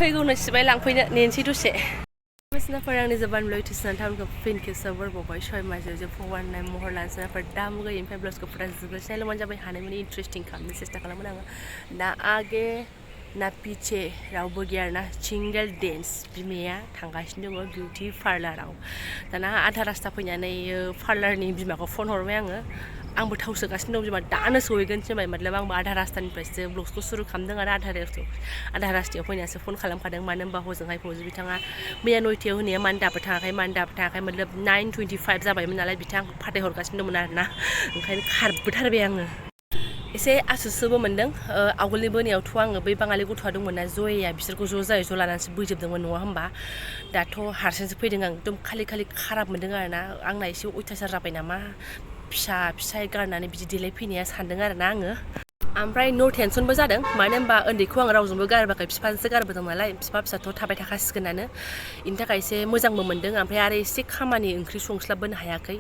फैगौनो सिबाय लांफैनो नेनसै दसे सिनाफोर आंनि जोबान लैथोसोना टाउनखौ फिनखे सबर बबाय सय माजे जे फवाननाय महर लानसिनाफोर दाम गई ओमफ्राय ब्लाउसखौ फुरा जोबोर लमन जाबाय हानाय माने इन्ट्रेस्टिं खालामनो सेस्था खालामोन आङो ना आगे ना पीछे रावबो गैया आरोना सिंगेल डेन्स बिमाया थांगासिनो दङ बिउटि पार्लाराव दाना आधा रास्ता फैनानै पार्लारनि बिमाखौ फन हरबाय आंबो थाव सोगासिनो दं बिमा दानो सहैगोनसो होनबाय मतलब आंबो आधा रास्तानिफ्रायसो ब्लग्सखौ सुरु खालामदों आरो आधा रास्तायाव फैनासो फन खालामखादों मानो होनबा हजोंहाय फौजि बिथाङा मैया 9थायाव होनाया मानो दाबो थाङाखै मतलब 9:25 जाबायमोन नालाय बिथां फाथायहरगासिनो दंमोन आरोना ओंखायनो खारबोथारबाय आङो एसे आसुसुबो मोन्दों आवगोलनि बोनायावथ' आङो बै बाङालि गथ'आ दंमोन ना जया बिसोरखौ ज' लानानैसो बोजोबदोंमोन नङा होमबा दाथ' हारसिंसो फैदों आं एकदम खालि खाराब मोन्दों आरोना आंना एसे अयथासार जाबाय नामा फिसाय गारनानै बिदि देलायफैनाया सानदों आरोना आङो ओमफ्राय न' टेनसनबो जादों मानो होनबा उन्दैखौ आं रावजोंबो गारबोआखै बिफाजोंसो गारबोदों नालाय फिसाथ' थाबाय थाखासिगोनानो बेनि थाखाय एसे मोजांबो मोन्दों ओमफ्राय आरो एसे खामानि ओंख्रि संस्लाबबोनो हायाखै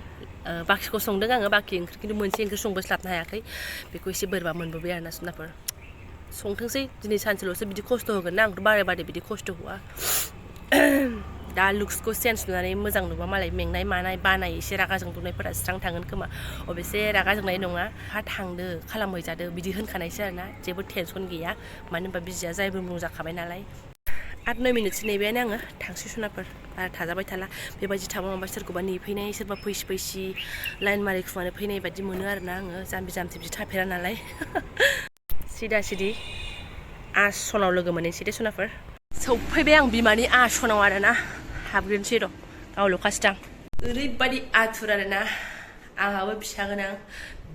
बाखिखौ संदों आङो बाखि ओंख्रि खिन्थु मोनसे ओंख्रि संबोस्लाबनो हायाखै बेखौ एसे बोरैबा मोनबोबाय आरोना सुनाफोर संथोंसै दिनै सानसेल'सो बिदि खस्थ' होगोन ना आंथ' बारे बिदि खस्थ' होआ दा लुक्सखौ चेन्ज नुनानै मोजां नुबा मालाय मेंनाय मानाय बानाय एसे रागा जोंदुनायफोरा स्रां थांगोन खोमा अबेसे रागा जोंनाय नङा थांदो खालामहैजादो बिदि होनखानायसो आरोना जेबो टेनसन गैया मानो होनबा बिजिया जायबो बुंजाखाबाय नालाय 8-9 मिनिटसो नेबायानो आङो थांसै सुनाफोर बारा थाजाबाय थाला बेबायदि थाबा माबा सोरखौबा नेफैनाय सोरबा फैसि लाइन मारि खुमानो फैनाय बायदि मोनो आरोना आङो जाम्बि बिदि थाफेरा नालाय सिदा आसनाव लोगो मोननोसै दे सुनाफोर सौफैबाय आं बिमानि आसनाव आरोना हाबग्रोनोसै र' गावल'खासो दां ओरैबायदि आथुर आरोना आंहाबो फिसा गोनां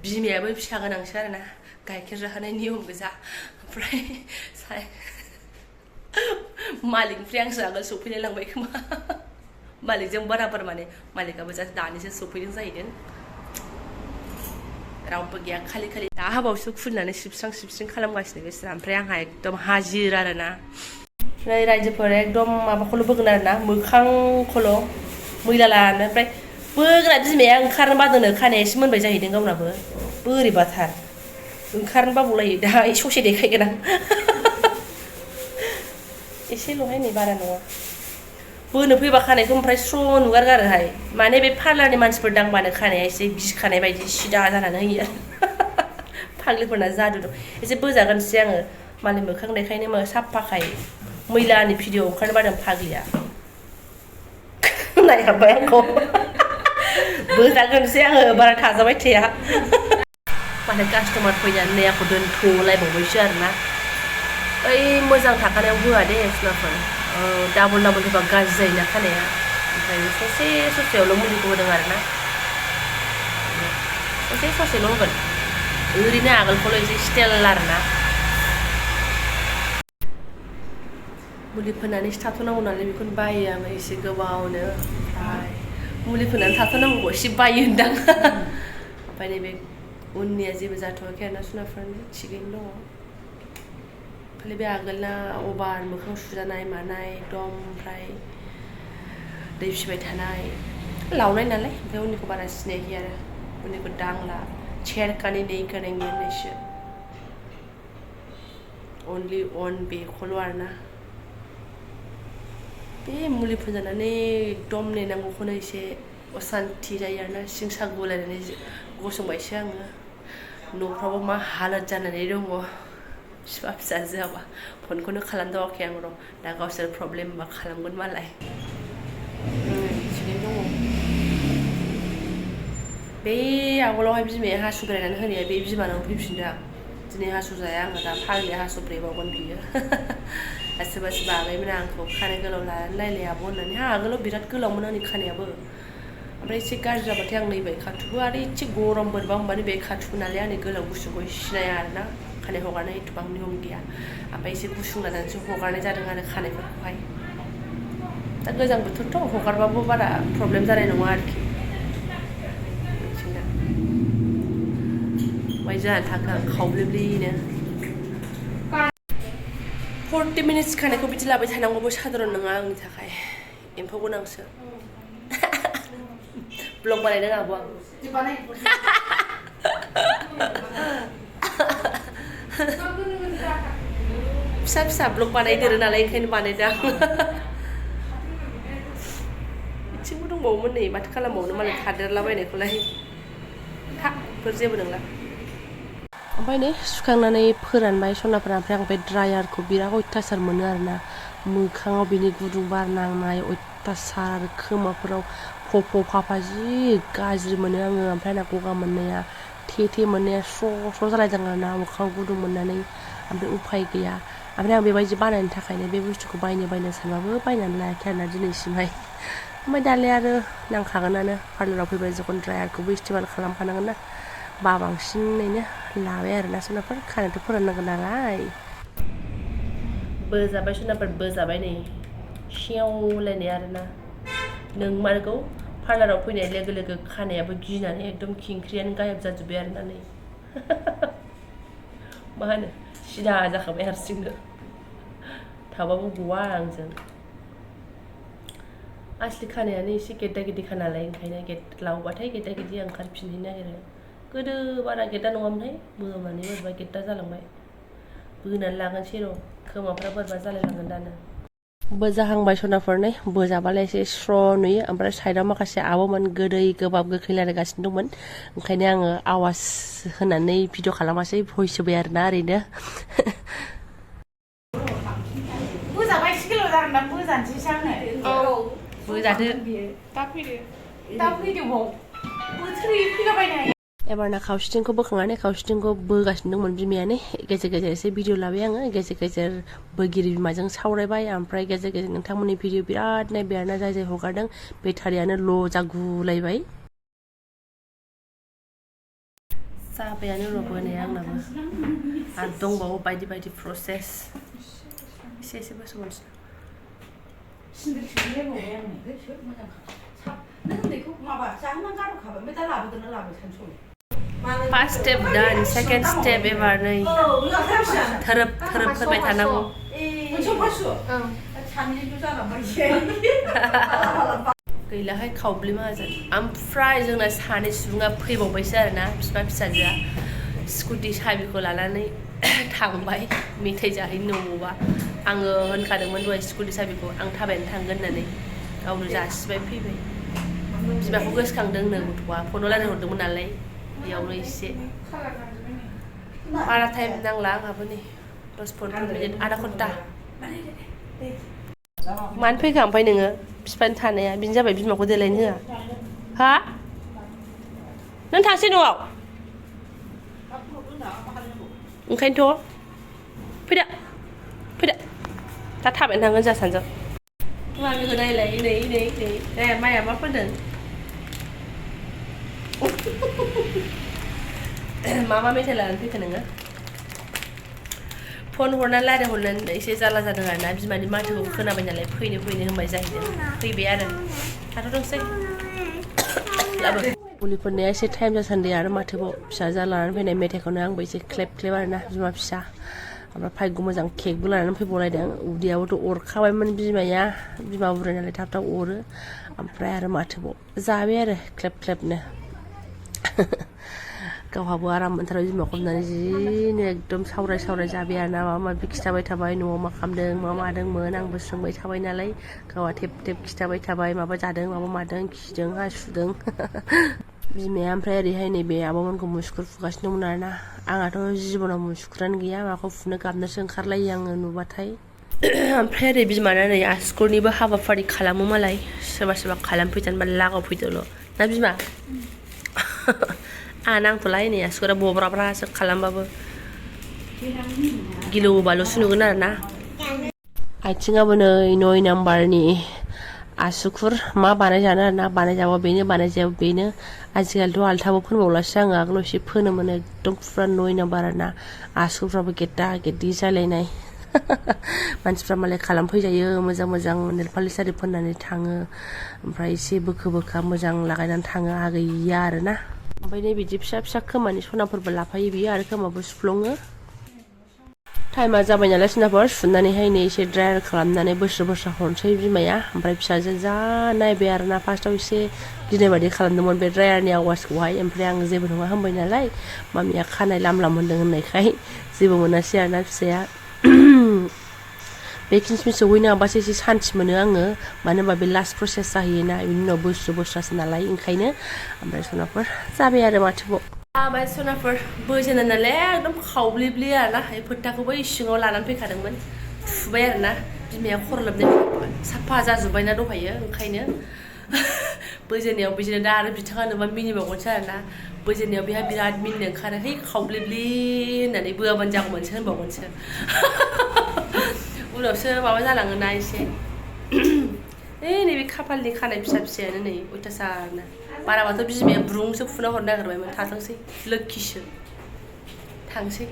बिमायाबो फिसा गोनांसो आरोना गाइखेर जाहोनाय नियम गोजा ओमफ्राय मालिकनिफ्राय आंसो आगोल सौफैलाय लांबाय खोमा मालिकजों बराबर माने मालिकाबो जास्ट दानिसो सौफैदों जाहैदों रावबो गैया खालि दा हाबावसो खुलिनानै सिबस्रिं खालामगासिनो बिसोर ओमफ्राय आंहा एकदम हाजिर आरोना ओमफ्राय रायजोफोरा एकदम माबाखौल' बोगोन आरोना मोखांखौल' मैला लानो ओमफ्राय बोग्रा बिमाया ओंखारनो बादोंनो खानाया एसे मोनबाय जाहैदों गावनाबो बोरैबाथार ओंखारनो बाबावलायो दा ससे देखायगोन आं एसेल'हाय नै बारा नङा बोनो फैबा खानायखौ ओमफ्राय स्र' नुगारगारोहाय माने बे पार्लारनि मानसिफोर दांबानो खानाया एसे गिखानाय बायदि सिदा जानानै होयो आरो फाग्लिफोरना जादु दं एसे बोजागोनसै आङो मालाय मोखां देखायनो साफाखाय मैलानि भिडिअ ओंखारनो बादों फाग्लिया नायहाबबाय आंखौ बोजागोनसै आङो बारा थाजाबाय थाया माने कास्टमार फैनानै नै आंखौ दोनथ'लायबावबायसो आरोना ओइ मोजां थाखानायाव होआ दे सुनाफोर डाबल होबा गाज्रि जायोना खानाया ओंखायनो ससेयावल' मुलिखौ होदों आरोना ससेल' होगोन ओरैनो आगोलखौल' एसे स्टाइल आरोना मुलि फोननानैसो थाथ'नांगौ नालाय बेखौनो बायो आङो एसे गोबावनो ओमफ्राय मुलि फोननानै थाथ'नांगौ एसे बायो होनदां ओमफ्राय नैबे उननिया जेबो जाथ'वाखै आरोना सुनाफोरनि थिगैनो दङ खालि बे आगोलना अभार मोखां सुजानाय मानाय एकदम ओमफ्राय दै फिबाय थानाय लावनाय नालाय ओमफ्राय उननिखौ बारा सिनायाखै आरो उननिखौ दांला छेड़खानी नहीं करेंगे होननायसो अनलि अन बेखौल' आरोना बे मुलि फोनजानानै एकदम नेनांगौखौनो एसे असान्थि जायो आरोना सिं साग बोलायनानै गसंबायसो आङो न'फ्रावबो मा हालोद जानानै दङ बिफा फिसाजोआबा फनखौनो खालामदावाखै आं र' दा गावसोर प्रब्लेम मा खालामगोन मालाय थिगैनो दङ बे आवगोलावहाय बिमाया हासुग्रायनानै होनाया बे बिमानाव फैफिनदों आं दिनै हासु जाया आङो दा फाग्लिया हासुब्रेबावगोन बियो सोरबा आगैमोना आंखौ खानाय गोलाव लानानै लायलाय आब' होननानै आगोलाव बिराद गोलावमोन आंनि खानायाबो ओमफ्राय एसे गाज्रि जाबाथाय आं नैबे खाथुबो आरो एसे गरम बोरैबा होनबानो बे खाथुबो नालाय आंनि गोलाव गुसुखौ सिनाया आरोना खानाय हगारनाय एथबां नियम गैया ओमफ्राय एसे गुसुं लानानैसो हगारनाय जादों आरो खानायफोरखौहाय दा गोजां बोथोरथ' हगारबाबो बारा प्रब्लेम जानाय नङा आरोखि माइ जानानै थाखो आं खावब्लेब्लेनो 40 मिनिट्स खानायखौ बिदि लाबाय थानांगौबो साधारन नङा आंनि थाखाय एम्फौ गोनांसो ब्लग बानायदों आब' आं फिसा फिसा ब्लग बानायदेरो नालाय ओंखायनो बानायदों आं इथिंबो दंबावोमोन नै माथो खालामबावनो मालाय थादेरलाबायनायखौलाय थाफोर जेबो नंला ओमफ्राय नै सुखांनानै फोरानबाय सनाफोरा ओमफ्राय आं बे ड्रायारखौ बिराद अयथासार मोनो आरोना मोखाङाव बिनि गुदुं बार नांनाय अयथासार खोमाफोराव फफ' फाफा जि गाज्रि मोनो आङो ओमफ्राय आंना गगा मोननाया थे मोननाया स्र' स्र' जालायदों आरोना मोखाङाव गुदुं मोननानै ओमफ्राय उफाय गैया ओमफ्राय आं बेबायदि बानायनो थाखायनो बे बुस्थुखौ बायनो सानबाबो बायनानै लायाखै आरोना दिनैसिमहाय ओमफ्राय दालाय आरो नांखागोनानो पार्लाराव फैबाय जखन ड्रायारखौबो इस्तेमाल खालामखानांगोन ना बांसिनैनो लाबाय आरोना सनाफोर खानायथ' फोराननांगोन नालाय बोजाबाय सनाफोर बोजाबाय नै सेवलायनाय आरोना नोंमारगौ पार्लाराव फैनाय लोगो लोगो खानायाबो गिनानै एकदम खिंख्रियानो गायब जाजोब्बाय आरोना नै मा होनो सिदा जाखाबाय हारसिंनो थाबाबो गवा आंजों आसलि खानायानो एसे गेद्दा गेद्दिखा नालाय ओंखायनो लावबाथाय गेद्दा गेद्दि ओंखारफिननो नागिरो गोदो बारा गेद्दा नङामोनहाय बोनानै बोरैबा गेद्दा जालांबाय बोनानै लागोनसै र' खोमाफ्रा बोरैबा जालायलांगोन दानो बोजाहांबाय सनाफोर नै बोजाबालाय एसे स्र' नुयो ओमफ्राय साइडआव माखासे आब'मोन गोदै गोबाब गोखै रायलायगासिनो दंमोन ओंखायनो आङो आवाज होनानै भिडिअ खालामासै भइस होबाय आरोना ओरैनो बोजाबाय सिकेलाव जागोन दा बोजानोसैसो आङो औ बोजादो दा फैदो बाव बोथोरै फैलाबायनो हायो एबारना खावसेथिंखौ बोखांनानै खावसेथिंखौ बोगासिनो दंमोन बिमायानो गेजेर गेजेर एसे भिडिअ लाबाय आङो गेजेर गेजेर बोगिरि बिमाजों सावरायबाय ओमफ्राय गेजेर गेजेर नोंथांमोननि भिडिअ बिराद नायबाय आरोना जाय जाय हगारदों बेटारियानो ल' जागुलायबाय जाबायानो र' बोनाया आंनाबो आरो दंबावो बायदि बायदि प्रसेस एसे एसे बोसोनसै फार्स्ट स्टेप डान सेकेन्ड स्टेप एबार नै थोरोब थोरोब होबाय थानांगौ गैलाहाय खावब्लि माहाजोन ओमफ्राय जोंना सानै सुबुङा फैबावबायसो आरोना बिफा फिसाजोआ स्कुटि साबिखौ लानानै थांबाय मेथाइ जाहैनो न'आवबा आङो होनखादोंमोन दहाय स्कुटि साबिखौ आं थाबायनो थांगोन होननानै गावनो जासिबाय फैबाय बिमाखौ गोसोखांदोंनो गथ'आ फनाव रायज्लायहरदोंमोन नालाय बेयावनो एसे बारा टाइम नांला आंहाबो नै 10-15 मिनिट आधा घन्टा मानो फैखा ओमफ्राय नोङो बिफानि थानाया बिनो जाबाय बिमाखौ देलायनो होआ हा नों थांसै न'आव ओंखायनोथ' फैदो दा थाबायनो थांगोन जोंहा सानजों मामिखौ नायलाय नै माइया मा फोनदों मा मेथाइ लानानै फैखो नोङो फन हरनानै रायज्लायहरनानै एसे जारला जादों आरोना बिमानि माथोखौ खोनाबाय नालाय फैनो होनबाय जाहैदों फैबाय आरो थाथ'थोंसै मुलिफोरनिया एसे टाइम जासान्दि आरो माथोबाव फिसाजोआ लानानै फैनाय मेथाइखौनो आंबो एसे क्लेब आरोना बिमा फिसा ओमफ्राय फाइगु मोजां केकबो लानानै फैबावलायदों उदैयाबोथ' अरखाबायमोन बिमाया बिमा बुरै नालाय थाब थाब अरो ओमफ्राय आरो माथोबाव जाबाय आरो क्लेबनो गावहाबो आराम मोनथारबाय बिमाखौ हमनानै जिनो एकदम सावराय जाबाय आरोना माबा माबि खिथाबाय थाबाय न'आव मा खालामदों मा मादोंमोन आंबो सोंबाय थाबाय नालाय गावहा थेब खिथाबाय थाबाय माबा जादों माबा मादों खिदों हासुदों बिमाया ओमफ्राय ओरैहाय नैबे आब'मोनखौ मुसुगुर फुगासिनो दंमोन आरोना आंहाथ' जिबनाव मुसुगुरानो गैया माखौ फुनो गाबनोसो ओंखारलायो आङो नुबाथाय ओमफ्राय ओरै बिमाना नै आसुगुरनिबो हाबाफारि खालामो मालाय सोरबा खालामफैजानोबा लागावफैदोल' ना बिमा आंहा नांथ'लाय नै आसुगुरा बब्राब्रासो खालामबाबो गिलु बालुसो नुगोन आरोना आथिङाबो नै 9 नाम्बारनि आसुगुर मा बानायजानो आरोना बानायजाबा बेनो बानायजायाबा बेनो आजिखालिथ' आल्थाबो फोनबावलासो आङो आगोलाव एसे फोनोमोन एकदम फुरा 9 नाम्बार आरोना आसुगुरफ्राबो गेद्दा गेद्दि जालायनाय मानसिफ्रा मालाय खालामफैजायो मोजां नेलपालिस आरि फोननानै थाङो ओमफ्राय एसे बोखा मोजां लागायनानै थाङो आहा गैया आरोना ओमफ्राय नै बिदि फिसा खोमानि सनाफोरबो लाफायो बियो आरो खोमाबो सुफ्लङो टाइमा जाबाय नालाय सनाफोर सुनानैहाय नै एसे ड्रायार खालामनानै बोस्रा हरनोसै बिमाया ओमफ्राय फिसाजों जा नायबाय आरोना फार्स्टआव एसे गिनाय बायदि खालामदोंमोन बे ड्रायारनि आवाजखौहाय ओमफ्राय आं जेबो नङा होनबाय नालाय मामिया खानाय लामला मोनदों होननायखाय जेबो मोनासै आरोना फिसाया बेखिनिसिम सहैनो हाबासो एसे सान्थि मोनो आङो मानो होनबा बे लास्ट प्रसेस जाहैयोना बिनि उनाव बोस्रासो नालाय ओंखायनो ओमफ्राय सनाफोर जाबाय आरो माथोबाव ओमफ्राय सनाफोर बोजेनो नालाय एकदम खावब्लिब्लि आरोना फोथाखौबो इसिङाव लानानै फैखादोंमोन थुबाय आरोना बिमाया खर' लोबनाय साफा जाजोब्बायना दहायो ओंखायनो बोजेनायाव बिदिनो दा आरो बिथाङा नुबा मिनिबावगोनसो आरोना बोजेनायाव बेहा बिराद मिनिनो ओंखारो है खावब्लिब्लि होननानै बोआबानो जागौमोनसो होनबावगोनसो उनावसो माबा जालाङोना एसे नैबे खाफालनि खानाय फिसा फिसायानो नै अयथासारनो बाराबाथ' बिमाया ब्रुंसो फुना हरनो नागिरबायमोन थाथोंसै लोखिसो थांसै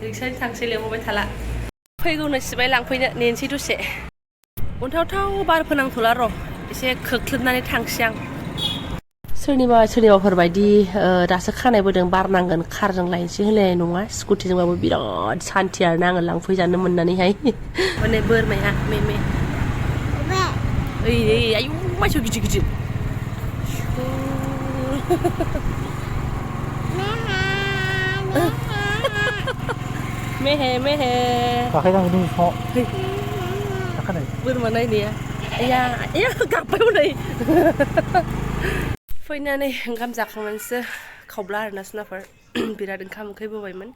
रिक्साजों थांसै लेंहरबाय थाला फैगौनो सिबाय लांफैनो नेनोसै दसे अन्थावथाव बार फोनांथ'ला र' एसे खोख्लोबनानै थांसै आं सोरनिबाफोर बायदि दासो खानाय बोदों बार नांगोन कारजों लायनोसै होनलायनाय नङा स्कुटिजोंबाबो बिराद सान्थि आरोना आङो लांफैजानो मोननानैहाय हनै बोरमाया मे ओइ आयु माइसौ गिदिर गिदिर मेहे मेहे बोरमा नायनाया आया गाबबाय हनै फैनानै ओंखाम जाखांनानैसो खावब्ला आरोना सनाफोर बिराद ओंखाम उखैबोबायमोन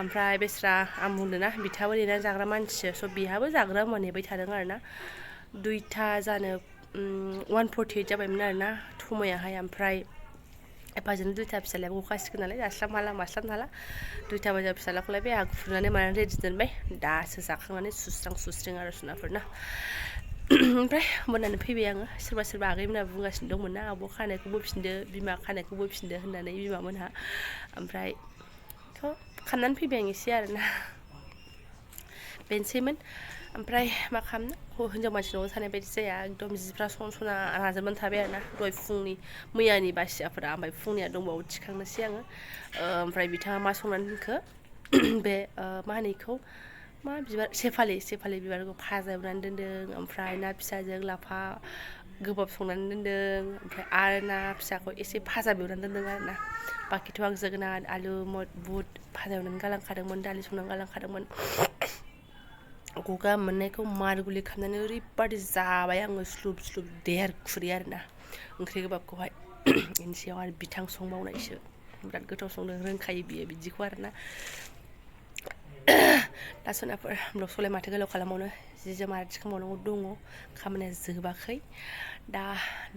ओमफ्राय बेस्रा आं बुंदोंना बिथाबो नेनानै जाग्रा मानसिसो स' बिहाबो जाग्रा मुवा नेबाय थादों आरोना 2टा जानो 1:48 जाबायमोन आरोना समायाहाय ओमफ्राय एफाजोंनो 2टा फिसालायाबो गखासिगोन नालाय जास्लाब हाला मास्लाब हाला 2टा बाजायाव फिसालाखौलाय बे आहा खुरनानै मानानै रेडि दोनबाय दासो जाखांनानै सुस्रां आरो सनाफोरना ओमफ्राय मोनानो फैबाय आङो सोरबा आगैमोनहा बुंगासिनो दंमोन ना आब' खानायखौ बोफिनदो बिमा खानायखौ बोफिनदो होननानै बिमामोनहा ओमफ्राय खानानै फैबाय आं एसे आरोना बेनोसैमोन ओमफ्राय मा खालामनो हिन्जाव मानसि न'आव थानाय बायदि जाया एकदम जिफ्रा सना राजोबनानै थाबाय आरोना दहाय फुंनि मैयानि बासियाफोरा ओमफ्राय फुंनिया दंबावो थिखांनोसै आङो ओमफ्राय बिथाङा मा संनानै दोनखो बे मा होनो बेखौ मा बिबार सेफालि बिबारखौ भाजा एवनानै दोन्दों ओमफ्राय ना फिसाजों लाफा गोबाब संनानै दोन्दों ओमफ्राय आरो ना फिसाखौ एसे भाजा एवनानै दोन्दों आरोना बाखिथ' आं जोगोनार आलु बुट भाजा एवनानै गालांखादोंमोन दालि संनानै गालांखादोंमोन गगा मोननायखौ मारगुलि खालामनानै ओरैबादि जाबाय आङो स्लुब देर खुरै आरोना ओंख्रि गोबाबखौहाय बेनि सायाव आरो बिथां संबावनायसो बिराद गोथाव संनो रोंखायो बियो बिदिखौ आरोना दा सनाफोर ब्लग सलाय माथो गोलाव खालामबावनो जि जोम आरो थिखांबावनांगौ दङ खामानिया जोबाखै दा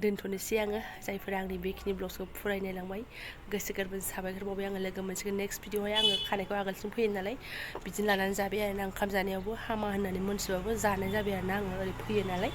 दोनथ'नोसै आङो जायफोरा आंनि बेखिनि ब्लगखौ फरायनाय लांबाय गोसो गोरबोजों साबायखर बावबाय आङो लोगो मोनसिगोन नेक्स्ट भिडिअआवहाय आङो खानायखौ आगोलसिम फैयो नालाय बिदिनो लानानै जाबाय आरोना ओंखाम जानायावबो हामा होननानै मोनथिबाबो जानाय जाबाय आरोना आङो ओरै फैयो नालाय